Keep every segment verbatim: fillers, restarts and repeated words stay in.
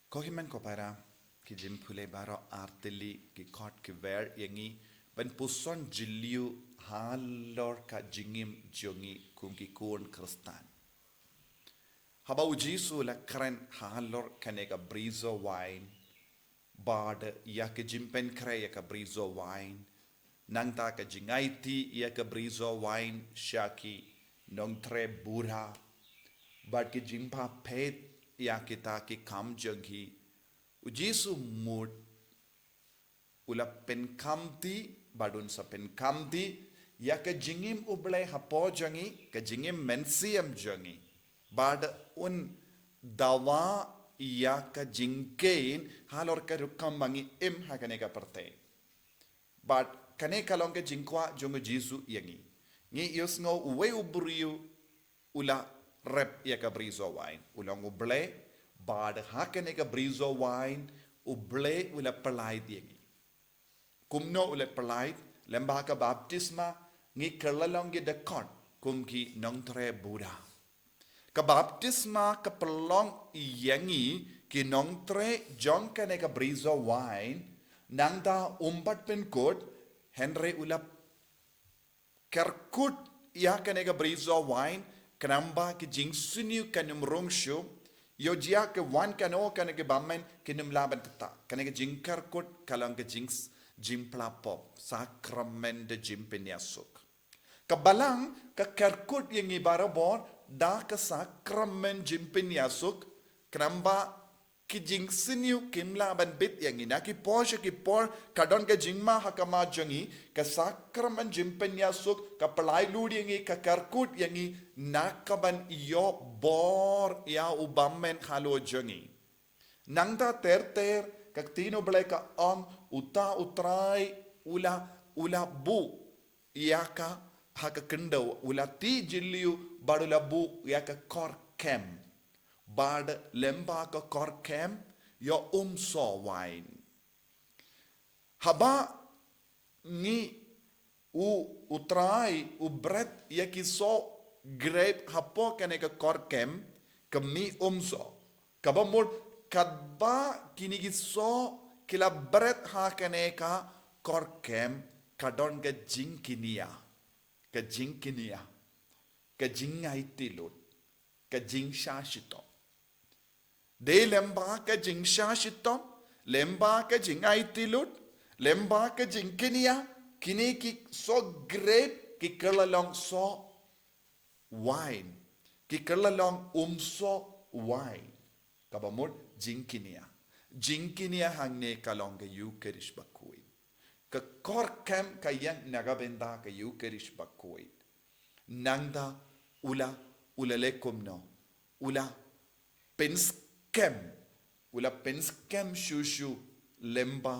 Ko hynmen ko para, ki jingpule baroh ar tylli ki kot ki wer ïa ngi ban puson jylliew halor ka jingim jong ngi kum ki khun Khristan. Haba u Jisu u la kren halor kane ka briew soh wain, bad ïa ka jingpynkhreh ïa ka briew soh wain, nangta ka jingaiti ïa ka briew soh wain sha ki nongtrei bura, bad ki jingpynpeit ïa kita ki kam jong ki, u Jisu mut u la pynkhamti, bad un sa pynkhamti ïa ka jingim U Blei hapoh jong ngi, ka jingim mynsiem jong ngi, bad un dawa ïa ka jingkheiñ halor ka rukom ba ngi im ha kane ka pyrthei. Bad kane ka long ka jingkwah jong u Jisu ïa ngi. Ngi ïohsngew uwei u briew u la rep ïa ka briew soh wain, u long U Blei, bad ha kane ka briew soh wain U Blei u la pyllait ïa ngi. Kumno u la pyllait? Lyngba ka baptisma ngi kylla long ki dkhot kum ki nongtrei bura. Ka baptisma ka pynlong ïa ngi ki nongtrei jong kane ka briew soh wain, nangta ym pat pynkut, hynrei u la kyrkut ïa kane ka briew soh wain, khnang ba ki jingsniew kan ym rung shuh, ïoh jia ki wan kano kano ki bymman kin ym lah ban ktah. Kane ka jingkyrkut ka long ka jing, jingpla pop, sakramen da jingpynïasuk. Ka Balang ka kyrkut ïa ngi barabor da ka sakramen jingpynïasuk, khnang ba ki jingsniew kim lah ban bit ïa ngi. Na ki por sha ki por ka don ka jingma ha khmat jong ngi, ka sakramen jingpynïasuk ka pyllait lut ïa ngi, ka kyrkut ïa ngi na ka ban ïoh bor ïa u bymman halor jong ngi. Nangta ter ter ka ktien U Blei ka ong, uta U Trai u la, u la buh ïa ka ha ka khyndew, u la tih jylliew bad u la buh ïa ka kor kem, bad lyngba ka kor kem ïoh um soh wain. Haba ngi, u, U Trai u bret ïa ki soh grep hapoh kane ka kor kem, ka mih um soh. Kaba mut katba kine ki soh ki la bret ha kane ka kor kem, ka don ka jingkñia, ka jingkñia, ka jingaiti lut, ka jingshah shitom. Dei lyngba ka jingshah shitom, lyngba ka jingaiti lut, lyngba ka jingkñia, kine ki soh grep ki kylla long soh wain, ki kylla long um soh wain. Kaba mut jingkñia. Jingkñia hangne ka long ka Ïukharist bakhuid. Ka kor kem ka ïeng na ka bynta ka Ïukharist bakhuid. Nangta u la, u la leh kumno? U la pynskhem, u la pynskhem shuh shuh lyngba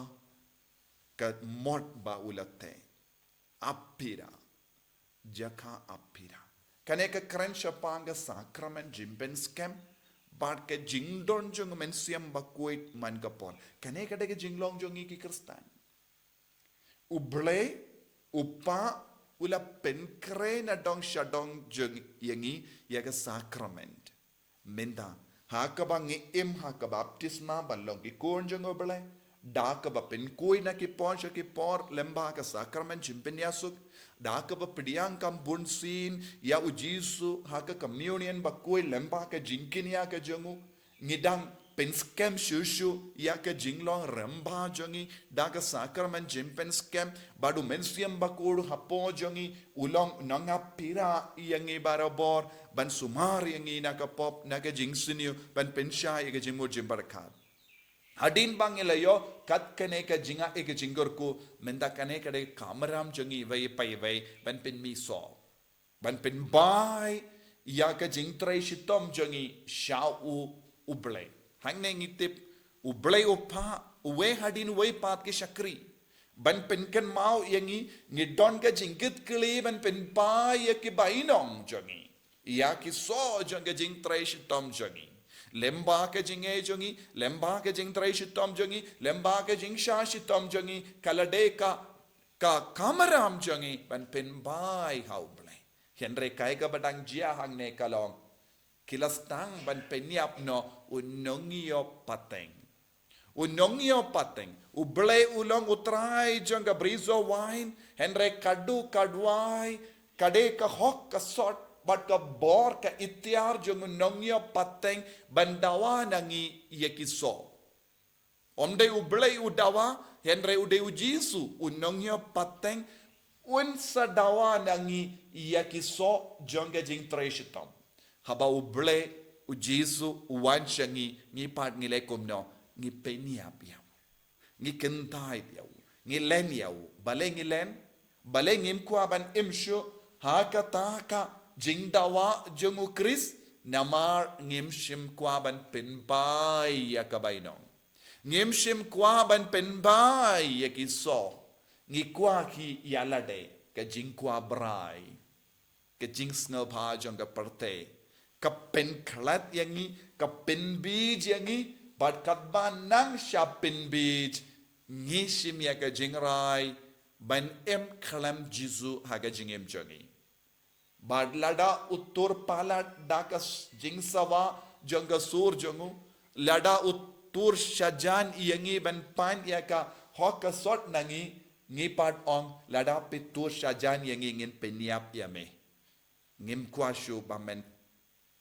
ka mot ba u la teh. Apira. Jaka apira. Kane ka kren shaphang ka sakramen jingpynskhem bad ka jingdon jong u Mynsiem Bakhuid man ka por. Kane ka dei ka jinglong jong ngi ki Khristan. U Blei, U Kpa, u la pynkhreh na dong sha dong jong ïa ngi ïa ka sakramen. Mynta, ha kaba ngi im ha ka baptisma ban long ki khun jong U Blei, da kaba pynkhuid na ki por sha ki por lyngba ka sakramen jingpynïasuk, da kaba pdiang kam bunsien ïa u Jisu ha ka communion bakhuid lyngba ka jingkñia ka jong u, ngi dang pynskhem shuh shuh ïa ka jinglong rangbah jong ngi da ka sakramen jingpynskhem, bad u Mynsiem Bakhuid hapoh jong ngi u long nongap pyrshah ïa ngi barabor, ban sumar ïa ngi na ka pop, na ka jingsniew, ban pynshai ïa ka jingmut jingpyrkhat. Hadien ba ngi la ïoh kat kane ka jingaiei ka jingkyrkhu, mynta kane ka dei ka kamram jong ngi iwei pa iwei ban pynmih soh, ban pynbha ïa ka jingtrei shitom jong ngi sha u, U Blei. Hangne ngi tip U Blei U Kpa uwei hadien uwei pat ki shakri. Ban pynkynmaw ïa ngi, ngi don ka jingkitkhlieh ban pynbha ïa ki bainong jong ngi ïa ki soh jong ka jingtrei shitom jong ngi. Lyngba ka jingaiei jong ngi, lyngba ka jingtrei shitom jong ngi, lyngba ka jingshah shitom jong ngi, ka la dei ka, ka kamram jong ngi ban pynbha ha U Blei. Hynrei kaei kaba dang jia hangne ka long, ki la sdang ban pynïap noh u nongïoh pateng. U nongïoh pateng, U Blei u long U Trai jong ka brisoh wain, hynrei ka duh ka duwai, ka dei ka hok ka sot, bad ka bor ka iktiar jong u nongïoh pateng, ban dawa na ngi ïa ki soh. Ym dei U Blei u dawa, hynrei u dei U Jisu, u nongïoh pateng, un sa dawa na ngi ïa ki soh jong ka jingtrei shitom. Haba U Blei, U Jisu, u wan sha ngi, ngi pat ngi leh kumno, ngi pynïap ïa u. Ngi kyntait ïa u. Ngi len ïa u. Balei ngi len? Balei ngim kwah ban im shuh ha kata ka jingdawa jong U Khrist? Namar ngim shym kwah ban pynbai ïa ka bainong. Ngim shym kwah ban pynbai ïa ki soh. Ngi kwah ki ïa lade, ka jingkwah brai, ka jingsngewbha jong ka pyrthei, ka pynkhlad ïa ngi, ka pynbeit ïa ngi, bad katba nang sha pynbeit, ngi shim ïa ka jingrai ban im khlem Jisu ha ka jingim jong ngi. Bad lada u tur palat da ka s-, jingsawa jong ka sur jong u, lada u tur shajan ïa ngi ban pan ïa ka hok ka sot na ngi, ngi pat ong, lada phi tur shajan ïa ngi, ngin pynïap ïa me. Ngim kwah shuh ba men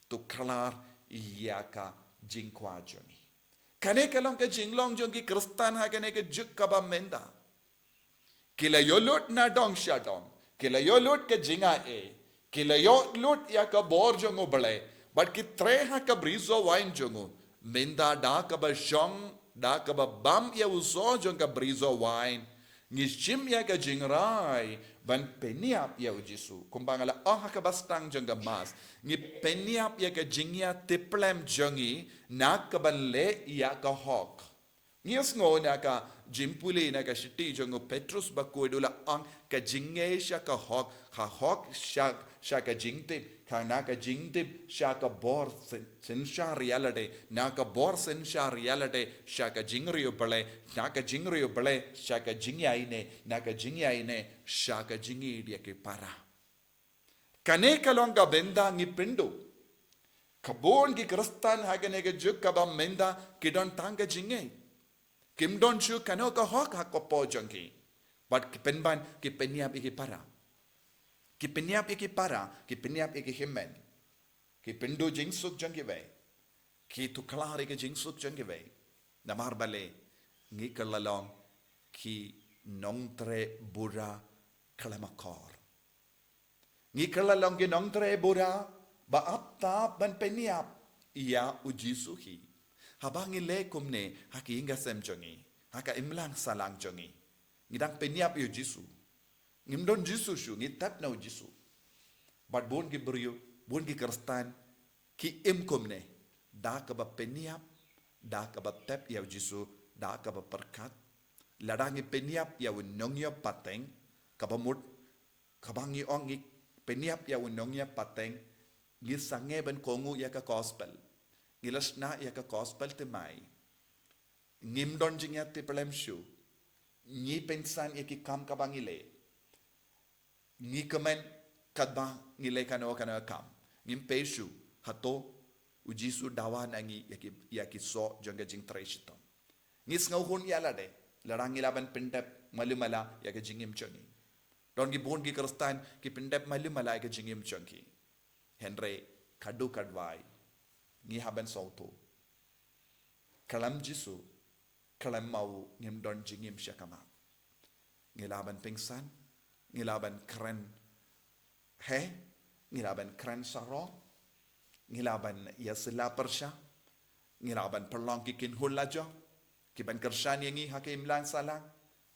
tu khlad ïa ka jingkwah jong ngi. Kane ka long ka jinglong jong ki Khristan ha kane ka juk kaba mynta. Ki la ïoh lut na dong sha dong. Ki la ïoh lut ka jingaiei. Ki la ïoh lut ïa ka bor jong U Blei. Bad ki trei ha ka brisoh wain jong u. Mynta da kaba shong, da kaba bam ïa u soh jong ka brisoh wain, ngi shim ïa ka jingrai ban pynïap ïa U Jisu. Kumba nga la ong ha kaba sdang jong ka Mass, ngi pynïap ïa ka jingïatiplem jong ngi na ka ban leh ïa ka hok. Ngi sngew na ka jingpule na ka shithi jong u Petrus bakhuid u la ong, ka jingngeit sha ka hok, ka hok sha, sha ka jingtip, ka na ka jingtip sha ka bor syn-, synshar ïa lade, na ka bor synshar ïa lade sha ka jingriewblei, na ka jingriewblei sha ka jingïaineh, na ka jingïaineh sha ka jingïeit ïa ki para. Kane ka long ka bynta ngi pynduh. Ka bun ki Khristan ha kane ka juk kaba mynta ki don tang ka jingngeit. Kim don shuh kano ka hok ha ka por jong ki. Bad ki pynban, ki pynïap ïa ki para. Ki pynïap ïa ki para, ki pynïap ïa ki hynmen. Ki pynduh jingsuk jong kiwei. Ki tu khlad ïa ka jingsuk jong kiwei. Namar balei, ngi kylla long ki nongtrei bura khlem akor. Ngi kylla long ki nongtrei bura ba ap tap ban pynïap ïa U Jisu hi. Haba ngi leh kumne ha ki ïing ki sem jong ngi, ha ka imlang sahlang jong ngi, ngi dang pynïap ïa U Jisu. Ngim don Jisu shuh, ngi tep na U Jisu. Bad bun ki briew, bun ki Khristan, ki im kumne, da kaba pynïap, da kaba tep ïa U Jisu, da kaba pyrkhat. Lada ngi pynïap ïa u nongïoh pateng, kaba mut, kaba ngi ong ngi pynïap ïa u nongïoh pateng, ngi sangeh ban kohnguh ïa ka gospel. Ngi la shna ïa ka gospel thymmai. Ngim don jingïatiplem shuh. Ngi pynsan ïa ki kam kaba ngi leh. Ngi kmen katba ngi leh kano kano ka kam. Ngim peit shuh hato U Jisu dawa na ngi ïa ki, ïa ki soh jong ka jingtrei shitom. Ngi sngewhun ïa lade, lada ngi lah ban pyndep malu mala ïa ka jingim jong ngi. Don ki bun ki Khristan ki pyndep malu mala ïa ka jingim jong ki. Hynrei ka duh ka duwai, ngi hap ban sngewthuh, khlem Jisu, khlem ma u ngim don jingim sha khmat. Ngi lah ban pynsan, ngi lah ban kren heh, ngi lah ban kren sarong, ngi lah ban ïasylla pyrshah, ngi lah ban pynlong ki kynhun lajong, ki ban kyrshan ïa ngi ha ka imlang sahlang,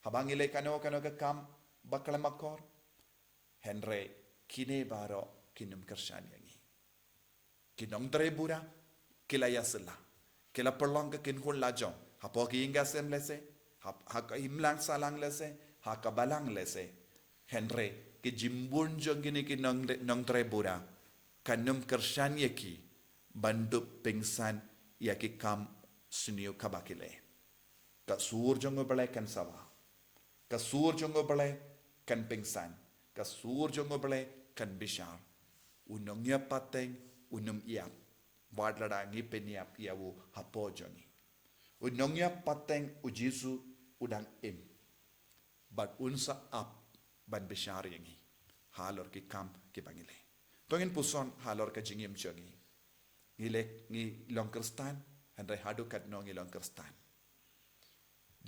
haba ngi leh kano kano ka kam ba khlem akor. Hynrei kine baroh kin ym kyrshan ïa ngi. Ki nongtrei bura ki la ïasylla, ki la pynlong ka kynhun lajong hapoh ki ïing ki sem lehse, ha, ha ka imlang sahlang lehse, ha ka balang lehse. Hynrei ki jingbun jong kine ki nong, nongtrei bura kan ym kyrshan ïa ki ban dup pynsan ïa ki kam sniew kaba ki leh. Ka sur jong U Blei kan sawa. Ka sur jong U Blei kan pynsan. Ka sur jong U Blei kan bishar. U nongïap pateng un ym ïap wat lada ngi pynïap ïa u hapoh jong ngi. U nongïap pateng u Jisu u dang im. Bad un sa ap ban bishar ïa ngi halor ki kam kiba ngi leh. To ngin puson halor ka jingim jong ngi. Ngi leh, ngi long Khristan, hynrei haduh katno ngi long Khristan?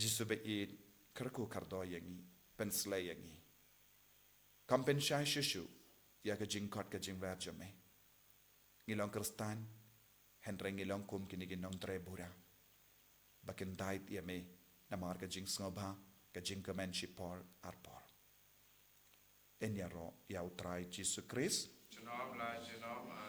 Jisu ba ïeit, kyrkhu kyrdoh ïa ngi, pynshlei ïa ngi. Kam pynshai shuh shuh ïa ka jingkhot ka jingwer jong me. Ngi long Khristan, hynrei ngi long kum kine ki nongtrei bura ba kin dait ïa me namar ka jingsngewbha, ka jingkmen shipor arpor. Yn ïaroh ïa U Trai Jisu Khrist. Junom la junom.